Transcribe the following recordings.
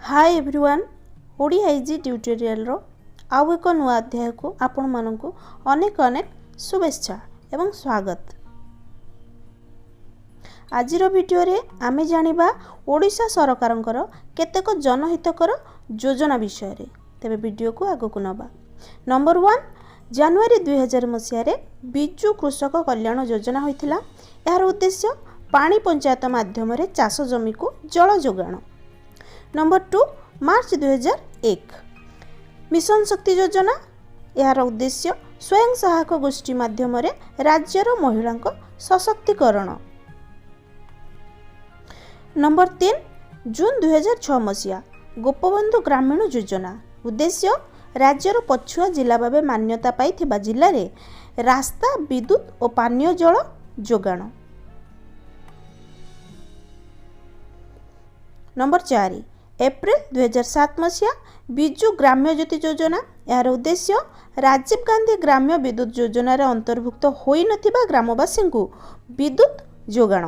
ହାଏ everyone, Odia easy ଟ୍ୟୁଟୋରିଆଲର ଆଉ ଏକ ନୂଆ ଅଧ୍ୟାୟକୁ ଆପଣମାନଙ୍କୁ ଅନେକ ଅନେକ ଶୁଭେଚ୍ଛା ଏବଂ ସ୍ୱାଗତ। ଆଜିର ଭିଡ଼ିଓରେ ଆମେ ଜାଣିବା ଓଡ଼ିଶା ସରକାରଙ୍କର କେତେକ ଜନହିତକର ଯୋଜନା ବିଷୟରେ। ତେବେ ଭିଡ଼ିଓକୁ ଆଗକୁ ନେବା। ନମ୍ବର 1, ଜାନୁଆରୀ 2000 ମସିହାରେ ବିଜୁ କୃଷକ କଲ୍ୟାଣ ଯୋଜନା ହୋଇଥିଲା। ଏହାର ଉଦ୍ଦେଶ୍ୟ ପାଣି ପଞ୍ଚାୟତ ମାଧ୍ୟମରେ ଚାଷ ଜମିକୁ ଜଳ ଯୋଗାଣ। ନମ୍ବର 2, ମାର୍ଚ୍ଚ 2001, ମିଶନ ଶକ୍ତି ଯୋଜନା। ଏହାର ଉଦ୍ଦେଶ୍ୟ ସ୍ୱୟଂ ସହାୟକ ଗୋଷ୍ଠୀ ମାଧ୍ୟମରେ ରାଜ୍ୟର ମହିଳାଙ୍କ ସଶକ୍ତିକରଣ। ନମ୍ବର 3, ଜୁନ୍ 2006 ମସିହା, ଗୋପବନ୍ଧୁ ଗ୍ରାମୀଣ ଯୋଜନା। ଉଦ୍ଦେଶ୍ୟ ରାଜ୍ୟର ପଛୁଆ ଜିଲ୍ଲା ଭାବେ ମାନ୍ୟତା ପାଇଥିବା ଜିଲ୍ଲାରେ ରାସ୍ତା, ବିଦ୍ୟୁତ ଓ ପାନୀୟ ଜଳ ଯୋଗାଣ। ନମ୍ବର 4, ଏପ୍ରିଲ 2007 ମସିହା, ବିଜୁ ଗ୍ରାମ୍ୟ ଜ୍ୟୋତି ଯୋଜନା। ଏହାର ଉଦ୍ଦେଶ୍ୟ ରାଜୀବ ଗାନ୍ଧୀ ଗ୍ରାମ୍ୟ ବିଦ୍ୟୁତ ଯୋଜନାରେ ଅନ୍ତର୍ଭୁକ୍ତ ହୋଇନଥିବା ଗ୍ରାମବାସୀଙ୍କୁ ବିଦ୍ୟୁତ ଯୋଗାଣ।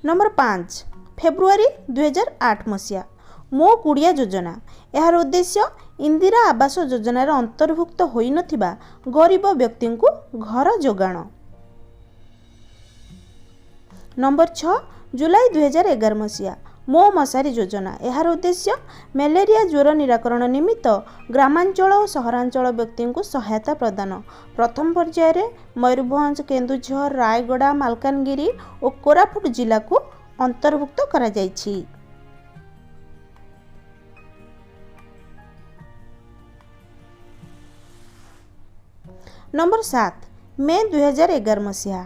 ନମ୍ବର 5, ଫେବୃଆରୀ 2008 ମସିହା, ମୋ କୁଡ଼ିଆ ଯୋଜନା। ଏହାର ଉଦ୍ଦେଶ୍ୟ ଇନ୍ଦିରା ଆବାସ ଯୋଜନାରେ ଅନ୍ତର୍ଭୁକ୍ତ ହୋଇନଥିବା ଗରିବ ବ୍ୟକ୍ତିଙ୍କୁ ଘର ଯୋଗାଣ। ନମ୍ବର 6, ଜୁଲାଇ 2011 ମସିହା, ମୋ ମଶାରୀ ଯୋଜନା। ଏହାର ଉଦ୍ଦେଶ୍ୟ ମ୍ୟାଲେରିଆ ଜ୍ୱର ନିରାକରଣ ନିମିତ୍ତ ଗ୍ରାମାଞ୍ଚଳ ଓ ସହରାଞ୍ଚଳ ବ୍ୟକ୍ତିଙ୍କୁ ସହାୟତା ପ୍ରଦାନ। ପ୍ରଥମ ପର୍ଯ୍ୟାୟରେ ମୟୂରଭଞ୍ଜ, କେନ୍ଦୁଝର, ରାୟଗଡ଼ା, ମାଲକାନଗିରି ଓ କୋରାପୁଟ ଜିଲ୍ଲାକୁ ଅନ୍ତର୍ଭୁକ୍ତ କରାଯାଇଛି। ନମ୍ବର 7, ମେ 2011 ମସିହା,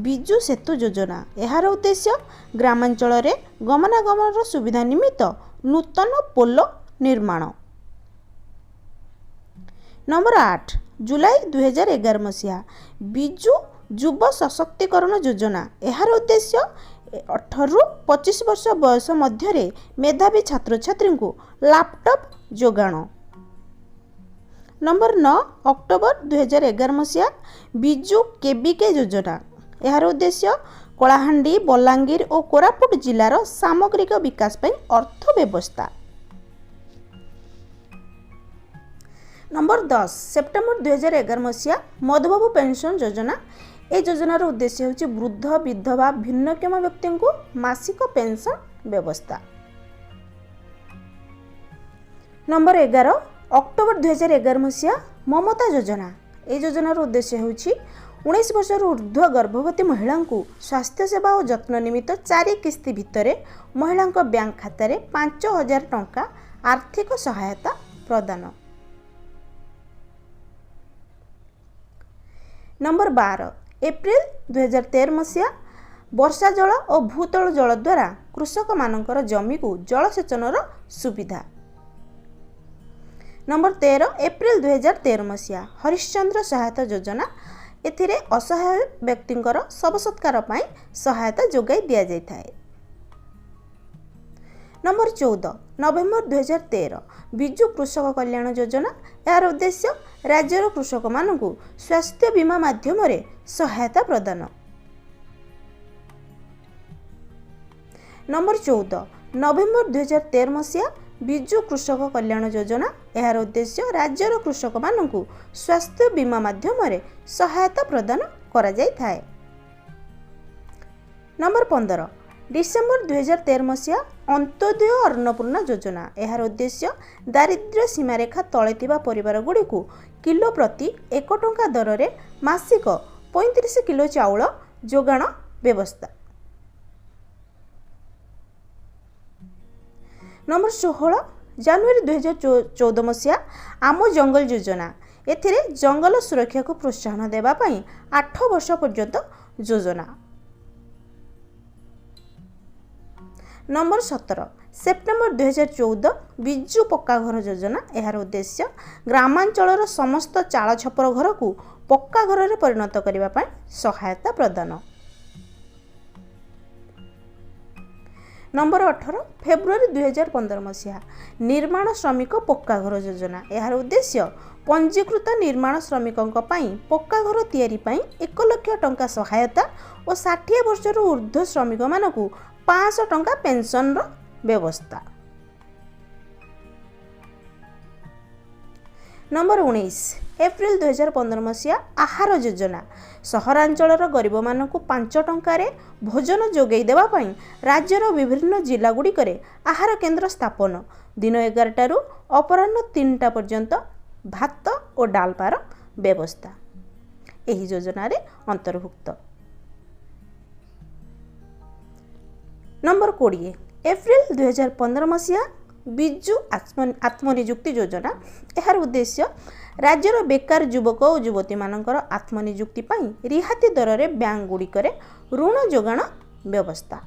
ବିଜୁ ସେତୁ ଯୋଜନା। ଏହାର ଉଦ୍ଦେଶ୍ୟ ଗ୍ରାମାଞ୍ଚଳରେ ଗମନାଗମନର ସୁବିଧା ନିମିତ୍ତ ନୂତନ ପୋଲ ନିର୍ମାଣ। ନମ୍ବର 8, ଜୁଲାଇ 2011 ମସିହା, ବିଜୁ ଯୁବ ସଶକ୍ତିକରଣ ଯୋଜନା। ଏହାର ଉଦ୍ଦେଶ୍ୟ 18ରୁ 25 ବର୍ଷ ବୟସ ମଧ୍ୟରେ ମେଧାବୀ ଛାତ୍ରଛାତ୍ରୀଙ୍କୁ ଲାପଟପ୍ ଯୋଗାଣ। ନମ୍ବର 9, ଅକ୍ଟୋବର 2011 ମସିହା, ବିଜୁ କେବିକେ ଯୋଜନା। ଏହାର ଉଦ୍ଦେଶ୍ୟ କଳାହାଣ୍ଡି, ବଲାଙ୍ଗୀର ଓ କୋରାପୁଟ ଜିଲ୍ଲାର ସାମଗ୍ରିକ ବିକାଶ ପାଇଁ ଅର୍ଥ ବ୍ୟବସ୍ଥା। ନମ୍ବର 10, ସେପ୍ଟେମ୍ବର 2011 ମସିହା, ମଧୁବାବୁ ପେନସନ୍ ଯୋଜନା। ଏହି ଯୋଜନାର ଉଦ୍ଦେଶ୍ୟ ହେଉଛି ବୃଦ୍ଧ, ବିଧବା, ଭିନ୍ନକ୍ଷମ ବ୍ୟକ୍ତିଙ୍କୁ ମାସିକ ପେନସନ୍ ବ୍ୟବସ୍ଥା। ନମ୍ବର 11, ଅକ୍ଟୋବର 2011 ମସିହା, ମମତା ଯୋଜନା। ଏହି ଯୋଜନାର ଉଦ୍ଦେଶ୍ୟ ହେଉଛି 19 ବର୍ଷରୁ ଉର୍ଦ୍ଧ୍ୱ ଗର୍ଭବତୀ ମହିଳାଙ୍କୁ ସ୍ୱାସ୍ଥ୍ୟ ସେବା ଓ ଯତ୍ନ ନିମିତ୍ତ 4 କିସ୍ତି ଭିତରେ ମହିଳାଙ୍କ ବ୍ୟାଙ୍କ ଖାତାରେ 5000 ଟଙ୍କା ଆର୍ଥିକ ସହାୟତା ପ୍ରଦାନ। ନମ୍ବର 12, ଏପ୍ରିଲ 2013 ମସିହା, ବର୍ଷା ଜଳ ଓ ଭୂତଳ ଜଳ ଦ୍ୱାରା କୃଷକମାନଙ୍କର ଜମିକୁ ଜଳସେଚନର ସୁବିଧା। ନମ୍ବର 13, ଏପ୍ରିଲ 2013 ମସିହା, ହରିଶ୍ଚନ୍ଦ୍ର ସହାୟତା ଯୋଜନା। ଏଥିରେ ଅସହାୟ ବ୍ୟକ୍ତିଙ୍କର ଶବ ସତ୍କାର ପାଇଁ ସହାୟତା ଯୋଗାଇ ଦିଆଯାଇଥାଏ। ନମ୍ବର 14, ନଭେମ୍ବର 2013, ବିଜୁ କୃଷକ କଲ୍ୟାଣ ଯୋଜନା। ଏହାର ଉଦ୍ଦେଶ୍ୟ ରାଜ୍ୟର କୃଷକମାନଙ୍କୁ ସ୍ୱାସ୍ଥ୍ୟ ବୀମା ମାଧ୍ୟମରେ ସହାୟତା ପ୍ରଦାନ। ନମ୍ବର 14, ନଭେମ୍ବର 2013 ମସିହା, ବିଜୁ କୃଷକ କଲ୍ୟାଣ ଯୋଜନା। ଏହାର ଉଦ୍ଦେଶ୍ୟ ରାଜ୍ୟର କୃଷକମାନଙ୍କୁ ସ୍ୱାସ୍ଥ୍ୟ ବୀମା ମାଧ୍ୟମରେ ସହାୟତା ପ୍ରଦାନ କରାଯାଇଥାଏ। ନମ୍ବର 15, ଡିସେମ୍ବର 2013 ମସିହା, ଅନ୍ତ୍ୟୋଦୟ ଅନ୍ନପୂର୍ଣ୍ଣା ଯୋଜନା। ଏହାର ଉଦ୍ଦେଶ୍ୟ ଦାରିଦ୍ର୍ୟ ସୀମାରେଖା ତଳେ ଥିବା ପରିବାରଗୁଡ଼ିକୁ କିଲୋ ପ୍ରତି 1 ଟଙ୍କା ଦରରେ ମାସିକ 35 କିଲୋ ଚାଉଳ ଯୋଗାଣ ବ୍ୟବସ୍ଥା। ନମ୍ବର 16, ଜାନୁଆରୀ 2014 ମସିହା, ଆମ ଜଙ୍ଗଲ ଯୋଜନା। ଏଥିରେ ଜଙ୍ଗଲ ସୁରକ୍ଷାକୁ ପ୍ରୋତ୍ସାହନ ଦେବା ପାଇଁ 8 ବର୍ଷ ପର୍ଯ୍ୟନ୍ତ ଯୋଜନା। ନମ୍ବର 17, ସେପ୍ଟେମ୍ବର 2014, ବିଜୁ ପକ୍କା ଘର ଯୋଜନା। ଏହାର ଉଦ୍ଦେଶ୍ୟ ଗ୍ରାମାଞ୍ଚଳର ସମସ୍ତ ଚାଳ ଛପର ଘରକୁ ପକ୍କା ଘରରେ ପରିଣତ କରିବା ପାଇଁ ସହାୟତା ପ୍ରଦାନ। ନମ୍ବର 18, ଫେବୃଆରୀ 2015 ମସିହା, ନିର୍ମାଣ ଶ୍ରମିକ ପକ୍କା ଘର ଯୋଜନା। ଏହାର ଉଦ୍ଦେଶ୍ୟ ପଞ୍ଜୀକୃତ ନିର୍ମାଣ ଶ୍ରମିକଙ୍କ ପାଇଁ ପକ୍କା ଘର ତିଆରି ପାଇଁ 1 ଲକ୍ଷ ଟଙ୍କା ସହାୟତା ଓ 60 ବର୍ଷରୁ ଉର୍ଦ୍ଧ୍ୱ ଶ୍ରମିକମାନଙ୍କୁ 500 ଟଙ୍କା ପେନ୍ସନ୍ର ବ୍ୟବସ୍ଥା। ନମ୍ବର 19, ଏପ୍ରିଲ 2015 ମସିହା, ଆହାର ଯୋଜନା। ସହରାଞ୍ଚଳର ଗରିବମାନଙ୍କୁ 5 ଟଙ୍କାରେ ଭୋଜନ ଯୋଗାଇ ଦେବା ପାଇଁ ରାଜ୍ୟର ବିଭିନ୍ନ ଜିଲ୍ଲାଗୁଡ଼ିକରେ ଆହାର କେନ୍ଦ୍ର ସ୍ଥାପନ। ଦିନ 11ଟାରୁ ଅପରାହ୍ନ 3ଟା ପର୍ଯ୍ୟନ୍ତ ଭାତ ଓ ଡାଲମାର ବ୍ୟବସ୍ଥା ଏହି ଯୋଜନାରେ ଅନ୍ତର୍ଭୁକ୍ତ। ନମ୍ବର 20, ଏପ୍ରିଲ 2015 ମସିହା, ବିଜୁ ଆତ୍ମନିଯୁକ୍ତି ଯୋଜନା। ଏହାର ଉଦ୍ଦେଶ୍ୟ ରାଜ୍ୟର ବେକାର ଯୁବକ ଓ ଯୁବତୀମାନଙ୍କର ଆତ୍ମନିଯୁକ୍ତି ପାଇଁ ରିହାତି ଦରରେ ବ୍ୟାଙ୍କ ଗୁଡ଼ିକରେ ଋଣ ଯୋଗାଣ ବ୍ୟବସ୍ଥା।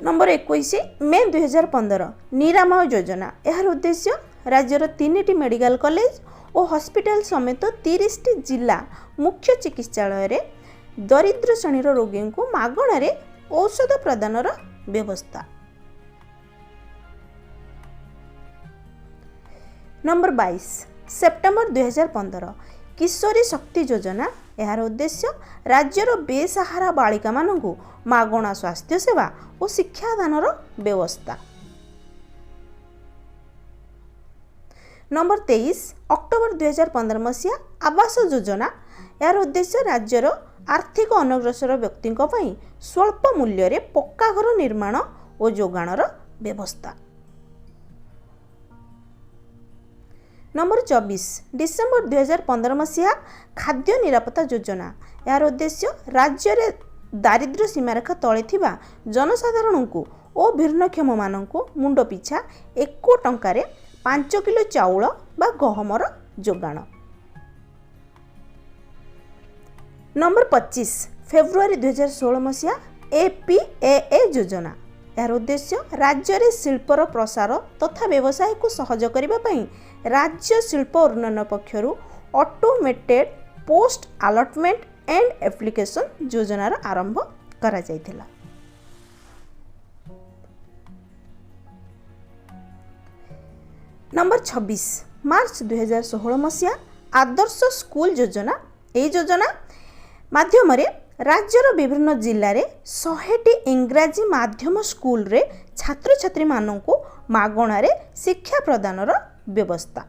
ନମ୍ବର 21, ମେ 2015, ନିରାମୟ ଯୋଜନା। ଏହାର ଉଦ୍ଦେଶ୍ୟ ରାଜ୍ୟର ତିନିଟି ମେଡ଼ିକାଲ କଲେଜ ଓ ହସ୍ପିଟାଲ ସମେତ 30ଟି ଜିଲ୍ଲା ମୁଖ୍ୟ ଚିକିତ୍ସାଳୟରେ ଦରିଦ୍ର ଶ୍ରେଣୀର ରୋଗୀଙ୍କୁ ମାଗଣାରେ ଔଷଧ ପ୍ରଦାନର ବ୍ୟବସ୍ଥା। ନମ୍ବର 22, ସେପ୍ଟେମ୍ବର 2015, କିଶୋରୀ ଶକ୍ତି ଯୋଜନା। ଏହାର ଉଦ୍ଦେଶ୍ୟ ରାଜ୍ୟର ବେସାହାରା ବାଳିକାମାନଙ୍କୁ ମାଗଣା ସ୍ୱାସ୍ଥ୍ୟ ସେବା ଓ ଶିକ୍ଷାଦାନର ବ୍ୟବସ୍ଥା। ନମ୍ବର 23, ଅକ୍ଟୋବର 2015 ମସିହା, ଆବାସ ଯୋଜନା। ଏହାର ଉଦ୍ଦେଶ୍ୟ ରାଜ୍ୟର ଆର୍ଥିକ ଅନଗ୍ରସର ବ୍ୟକ୍ତିଙ୍କ ପାଇଁ ସ୍ୱଳ୍ପ ମୂଲ୍ୟରେ ପକ୍କା ଘର ନିର୍ମାଣ ଓ ଯୋଗାଣର ବ୍ୟବସ୍ଥା। ନମ୍ବର 24, ଡିସେମ୍ବର 2015 ମସିହା, ଖାଦ୍ୟ ନିରାପତ୍ତା ଯୋଜନା। ଏହାର ଉଦ୍ଦେଶ୍ୟ ରାଜ୍ୟରେ ଦାରିଦ୍ର୍ୟ ସୀମାରେଖା ତଳେ ଥିବା ଜନସାଧାରଣଙ୍କୁ ଓ ଭିନ୍ନକ୍ଷମମାନଙ୍କୁ ମୁଣ୍ଡ ପିଛା 1 ଟଙ୍କାରେ 5 କିଲୋ ଚାଉଳ ବା ଗହମର ଯୋଗାଣ। ନମ୍ବର 25, ଫେବୃଆରୀ 2016 ମସିହା, ଏପିଏଏ ଯୋଜନା। ଏହାର ଉଦ୍ଦେଶ୍ୟ ରାଜ୍ୟରେ ଶିଳ୍ପର ପ୍ରସାର ତଥା ବ୍ୟବସାୟକୁ ସହଜ କରିବା ପାଇଁ ରାଜ୍ୟ ଶିଳ୍ପ ଉନ୍ନୟନ ପକ୍ଷରୁ Automated Post Allotment and Application ଯୋଜନାର ଆରମ୍ଭ କରାଯାଇଥିଲା। ନମ୍ବର 26, ମାର୍ଚ୍ଚ 2016 ମସିହା, ଆଦର୍ଶ ସ୍କୁଲ ଯୋଜନା। ଏହି ଯୋଜନା ମାଧ୍ୟମରେ ରାଜ୍ୟର ବିଭିନ୍ନ ଜିଲ୍ଲାରେ 100ଟି ଇଂରାଜୀ ମାଧ୍ୟମ ସ୍କୁଲରେ ଛାତ୍ରଛାତ୍ରୀମାନଙ୍କୁ ମାଗଣାରେ ଶିକ୍ଷା ପ୍ରଦାନର ବ୍ୟବସ୍ଥା।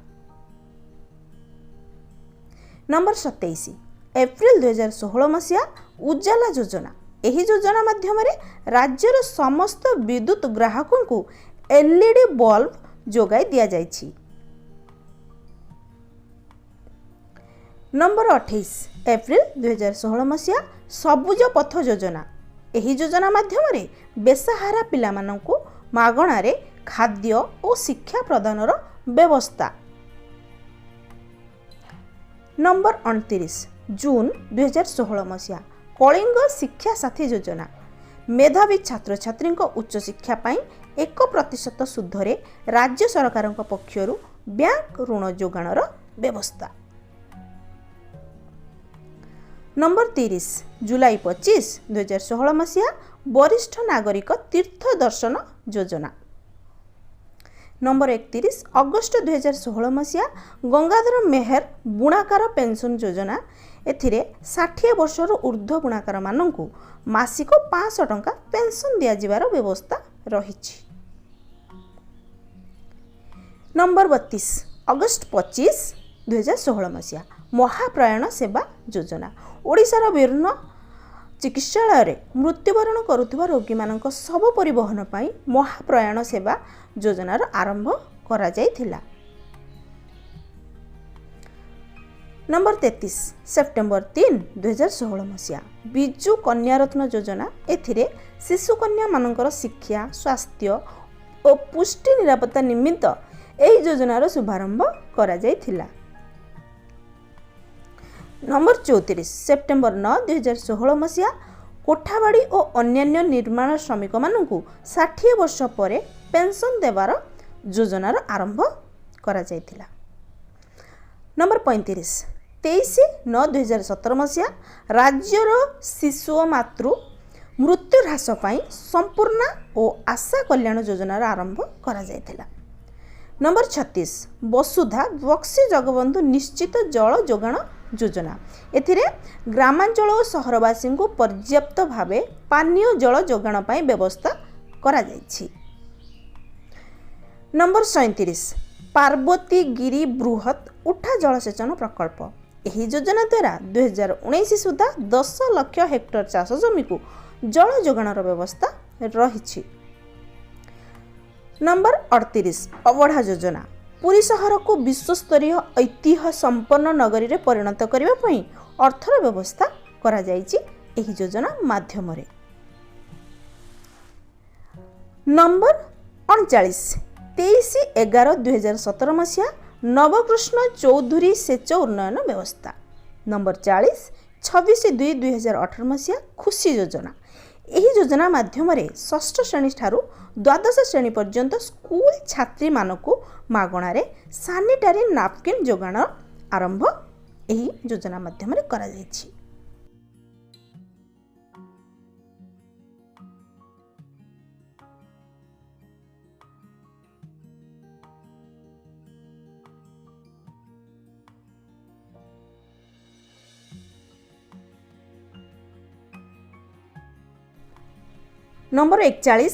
ନମ୍ବର 27, ଏପ୍ରିଲ 2016 ମସିହା, ଉଜାଲା ଯୋଜନା। ଏହି ଯୋଜନା ମାଧ୍ୟମରେ ରାଜ୍ୟର ସମସ୍ତ ବିଦ୍ୟୁତ ଗ୍ରାହକଙ୍କୁ ଏଲ୍ଇଡି ବଲ୍ବ ଯୋଗାଇ ଦିଆଯାଇଛି। ନମ୍ବର 28, ଏପ୍ରିଲ 2016 ମସିହା, ସବୁଜ ପଥ ଯୋଜନା। ଏହି ଯୋଜନା ମାଧ୍ୟମରେ ବେସାହାରା ପିଲାମାନଙ୍କୁ ମାଗଣାରେ ଖାଦ୍ୟ ଓ ଶିକ୍ଷା ପ୍ରଦାନର ବ୍ୟବସ୍ଥା। ନମ୍ବର 29, ଜୁନ୍ 2016 ମସିହା, କଳିଙ୍ଗ ଶିକ୍ଷା ସାଥୀ ଯୋଜନା। ମେଧାବୀ ଛାତ୍ରଛାତ୍ରୀଙ୍କ ଉଚ୍ଚଶିକ୍ଷା ପାଇଁ 1% ସୁଧରେ ରାଜ୍ୟ ସରକାରଙ୍କ ପକ୍ଷରୁ ବ୍ୟାଙ୍କ ଋଣ ଯୋଗାଣର ବ୍ୟବସ୍ଥା। ନମ୍ବର 30, ଜୁଲାଇ 25, 2016 ମସିହା, ବରିଷ୍ଠ ନାଗରିକ ତୀର୍ଥ ଦର୍ଶନ ଯୋଜନା। ନମ୍ବର 31, ଅଗଷ୍ଟ 2016 ମସିହା, ଗଙ୍ଗାଧର ମେହେର ବୁଣାକାର ପେନ୍ସନ୍ ଯୋଜନା। ଏଥିରେ 60 ବର୍ଷରୁ ଉର୍ଦ୍ଧ୍ୱ ବୁଣାକାରମାନଙ୍କୁ ମାସିକ 500 ଟଙ୍କା ପେନ୍ସନ୍ ଦିଆଯିବାର ବ୍ୟବସ୍ଥା ରହିଛି। ନମ୍ବର 32, ଅଗଷ୍ଟ 25, 2016 ମସିହା, ମହାପ୍ରୟାଣ ସେବା ଯୋଜନା। ଓଡ଼ିଶାର ବିଭିନ୍ନ ଚିକିତ୍ସାଳୟରେ ମୃତ୍ୟୁବରଣ କରୁଥିବା ରୋଗୀମାନଙ୍କ ଶବ ପରିବହନ ପାଇଁ ମହାପ୍ରୟାଣ ସେବା ଯୋଜନାର ଆରମ୍ଭ କରାଯାଇଥିଲା। ନମ୍ବର 33, ସେପ୍ଟେମ୍ବର 3, 2016 ମସିହା, ବିଜୁ କନ୍ୟାରତ୍ନ ଯୋଜନା। ଏଥିରେ ଶିଶୁ କନ୍ୟାମାନଙ୍କର ଶିକ୍ଷା, ସ୍ୱାସ୍ଥ୍ୟ ଓ ପୁଷ୍ଟି ନିରାପତ୍ତା ନିମିତ୍ତ ଏହି ଯୋଜନାର ଶୁଭାରମ୍ଭ କରାଯାଇଥିଲା। ନମ୍ବର 34, ସେପ୍ଟେମ୍ବର 9, 2016 ମସିହା, କୋଠାବାଡ଼ି ଓ ଅନ୍ୟାନ୍ୟ ନିର୍ମାଣ ଶ୍ରମିକମାନଙ୍କୁ 60 ବର୍ଷ ପରେ ପେନ୍ସନ୍ ଦେବାର ଯୋଜନାର ଆରମ୍ଭ କରାଯାଇଥିଲା। ନମ୍ବର 35, 23/9/2017 ମସିହା, ରାଜ୍ୟର ଶିଶୁ ଓ ମାତୃ ମୃତ୍ୟୁ ହ୍ରାସ ପାଇଁ ସମ୍ପୂର୍ଣ୍ଣା ଓ ଆଶା କଲ୍ୟାଣ ଯୋଜନାର ଆରମ୍ଭ କରାଯାଇଥିଲା। ନମ୍ବର 36, ବସୁଧା ବକ୍ସି ଜଗବନ୍ଧୁ ନିଶ୍ଚିତ ଜଳ ଯୋଗାଣ ଯୋଜନା। ଏଥିରେ ଗ୍ରାମାଞ୍ଚଳ ଓ ସହରବାସୀଙ୍କୁ ପର୍ଯ୍ୟାପ୍ତ ଭାବେ ପାନୀୟ ଜଳ ଯୋଗାଣ ପାଇଁ ବ୍ୟବସ୍ଥା କରାଯାଇଛି। ନମ୍ବର 37, ପାର୍ବତୀଗିରି ବୃହତ୍ ଉଠା ଜଳସେଚନ ପ୍ରକଳ୍ପ। ଏହି ଯୋଜନା ଦ୍ୱାରା 2019 ସୁଦ୍ଧା 10 ଲକ୍ଷ ହେକ୍ଟର ଚାଷ ଜମିକୁ ଜଳ ଯୋଗାଣର ବ୍ୟବସ୍ଥା ରହିଛି। ନମ୍ବର 38, ଅବଢ଼ା ଯୋଜନା। ପୁରୀ ସହରକୁ ବିଶ୍ୱସ୍ତରୀୟ ଐତିହ୍ୟ ସମ୍ପନ୍ନ ନଗରୀରେ ପରିଣତ କରିବା ପାଇଁ ଅର୍ଥର ବ୍ୟବସ୍ଥା କରାଯାଇଛି ଏହି ଯୋଜନା ମାଧ୍ୟମରେ। ନମ୍ବର 39, 23/11/2017 ମସିହା ନବକୃଷ୍ଣ ଚୌଧୁରୀ ସେଚ ଉନ୍ନୟନ ବ୍ୟବସ୍ଥା। ନମ୍ବର 40, 26/2/2018 ମସିହା ଖୁସି ଯୋଜନା। ଏହି ଯୋଜନା ମାଧ୍ୟମରେ ଷଷ୍ଠ ଶ୍ରେଣୀ ଠାରୁ ଦ୍ୱାଦଶ ଶ୍ରେଣୀ ପର୍ଯ୍ୟନ୍ତ ସ୍କୁଲ ଛାତ୍ରୀମାନଙ୍କୁ ମାଗଣାରେ ସାନିଟାରୀ ନାପକିନ୍ ଯୋଗାଣ ଆରମ୍ଭ ଏହି ଯୋଜନା ମାଧ୍ୟମରେ କରାଯାଇଛି। ନମ୍ବର 41,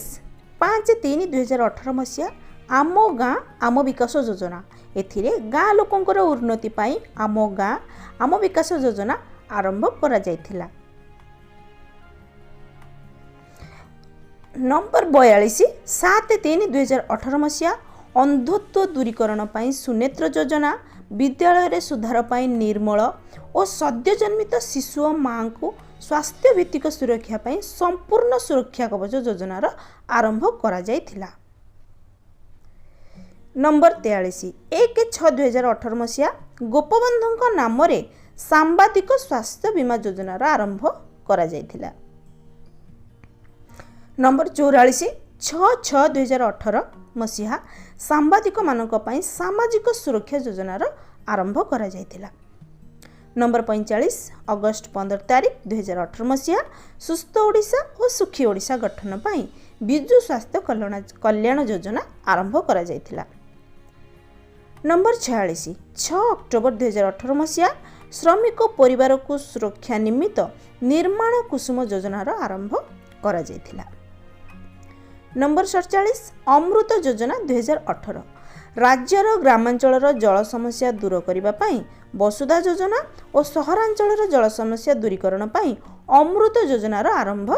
5/3/2018 ମସିହା ଆମ ଗାଁ ଆମ ବିକାଶ ଯୋଜନା। ଏଥିରେ ଗାଁ ଲୋକଙ୍କର ଉନ୍ନତି ପାଇଁ ଆମ ଗାଁ ଆମ ବିକାଶ ଯୋଜନା ଆରମ୍ଭ କରାଯାଇଥିଲା। ନମ୍ବର 42, 7/3/2018 ମସିହା ଅନ୍ଧତ୍ୱ ଦୂରୀକରଣ ପାଇଁ ସୁନେତ୍ର ଯୋଜନା, ବିଦ୍ୟାଳୟରେ ସୁଧାର ପାଇଁ ନିର୍ମଳ ଓ ସଦ୍ୟଜନ୍ମିତ ଶିଶୁ ଓ ମାଆଙ୍କୁ ସ୍ୱାସ୍ଥ୍ୟ ଭିତ୍ତିକ ସୁରକ୍ଷା ପାଇଁ ସମ୍ପୂର୍ଣ୍ଣ ସୁରକ୍ଷା କବଚ ଯୋଜନାର ଆରମ୍ଭ କରାଯାଇଥିଲା। ନମ୍ବର 43, 1/6/2018 ମସିହା ଗୋପବନ୍ଧୁଙ୍କ ନାମରେ ସାମ୍ବାଦିକ ସ୍ୱାସ୍ଥ୍ୟ ବୀମା ଯୋଜନାର ଆରମ୍ଭ କରାଯାଇଥିଲା। ନମ୍ବର 44, 6/6/2018 ମସିହା ସାମ୍ବାଦିକମାନଙ୍କ ପାଇଁ ସାମାଜିକ ସୁରକ୍ଷା ଯୋଜନାର ଆରମ୍ଭ କରାଯାଇଥିଲା। ନମ୍ବର 45, ଅଗଷ୍ଟ 15 ତାରିଖ 2018 ମସିହା ସୁସ୍ଥ ଓଡ଼ିଶା ଓ ସୁଖୀ ଓଡ଼ିଶା ଗଠନ ପାଇଁ ବିଜୁ ସ୍ୱାସ୍ଥ୍ୟ କଲ୍ୟାଣ ଯୋଜନା ଆରମ୍ଭ କରାଯାଇଥିଲା। ନମ୍ବର 46, 6 ଅକ୍ଟୋବର 2018 ମସିହା ଶ୍ରମିକ ପରିବାରକୁ ସୁରକ୍ଷା ନିମିତ୍ତ ନିର୍ମାଣ କୁସୁମ ଯୋଜନାର ଆରମ୍ଭ କରାଯାଇଥିଲା। ନମ୍ବର 47, ଅମୃତ ଯୋଜନା 2018। ରାଜ୍ୟର ଗ୍ରାମାଞ୍ଚଳର ଜଳ ସମସ୍ୟା ଦୂର କରିବା ପାଇଁ ବସୁଧା ଯୋଜନା ଓ ସହରାଞ୍ଚଳର ଜଳ ସମସ୍ୟା ଦୂରୀକରଣ ପାଇଁ ଅମୃତ ଯୋଜନାର ଆରମ୍ଭ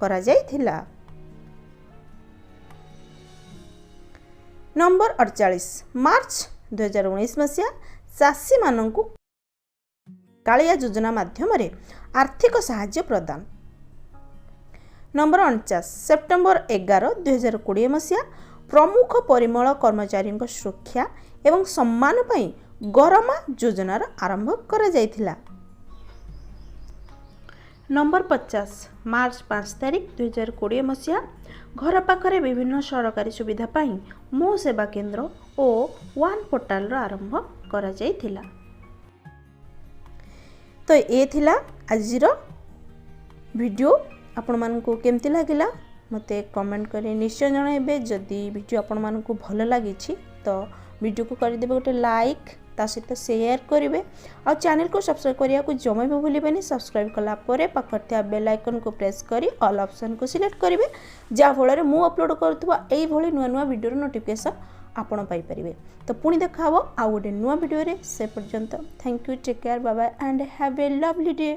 କରାଯାଇଥିଲା। ନମ୍ବର 48, ମାର୍ଚ୍ଚ 2019 ମସିହା ଚାଷୀମାନଙ୍କୁ କାଳିଆ ଯୋଜନା ମାଧ୍ୟମରେ ଆର୍ଥିକ ସାହାଯ୍ୟ ପ୍ରଦାନ। ନମ୍ବର 49, ସେପ୍ଟେମ୍ବର 11, 2020 ମସିହା ପ୍ରମୁଖ ପରିମଳ କର୍ମଚାରୀଙ୍କ ସୁରକ୍ଷା ଏବଂ ସମ୍ମାନ ପାଇଁ ଗରମା ଯୋଜନାର ଆରମ୍ଭ କରାଯାଇଥିଲା। ନମ୍ବର 50, ମାର୍ଚ୍ଚ 5 ତାରିଖ 2020 ମସିହା ଘର ପାଖରେ ବିଭିନ୍ନ ସରକାରୀ ସୁବିଧା ପାଇଁ ମୋ ସେବା କେନ୍ଦ୍ର ଓ ୱାନ୍ ପୋର୍ଟାଲର ଆରମ୍ଭ କରାଯାଇଥିଲା। ତ ଏ ଥିଲା ଆଜିର ଭିଡ଼ିଓ। ଆପଣମାନଙ୍କୁ କେମିତି ଲାଗିଲା, ମୋତେ କମେଣ୍ଟ କରି ନିଶ୍ଚୟ ଜଣାଇବେ। ଯଦି ଭିଡ଼ିଓ ଆପଣମାନଙ୍କୁ ଭଲ ଲାଗିଛି, ତ ଭିଡ଼ିଓକୁ କରିଦେବେ ଗୋଟେ ଲାଇକ୍, ତା ସହିତ ସେୟାର କରିବେ ଆଉ ଚ୍ୟାନେଲକୁ ସବସ୍କ୍ରାଇବ୍ କରିବାକୁ ଜମା ବି ଭୁଲିବେନି। ସବସ୍କ୍ରାଇବ୍ କଲା ପରେ ପାଖରେ ଥିବା ବେଲ୍ ଆଇକନ୍କୁ ପ୍ରେସ୍ କରି ଅଲ୍ ଅପସନ୍କୁ ସିଲେକ୍ଟ କରିବେ, ଯାହାଫଳରେ ମୁଁ ଅପଲୋଡ଼ କରୁଥିବା ଏଇଭଳି ନୂଆ ନୂଆ ଭିଡ଼ିଓର ନୋଟିଫିକେସନ୍ ଆପଣ ପାଇପାରିବେ। ତ ପୁଣି ଦେଖା ହେବ ଆଉ ଗୋଟେ ନୂଆ ଭିଡ଼ିଓରେ। ସେ ପର୍ଯ୍ୟନ୍ତ thank you, take care, bye and have a lovely day.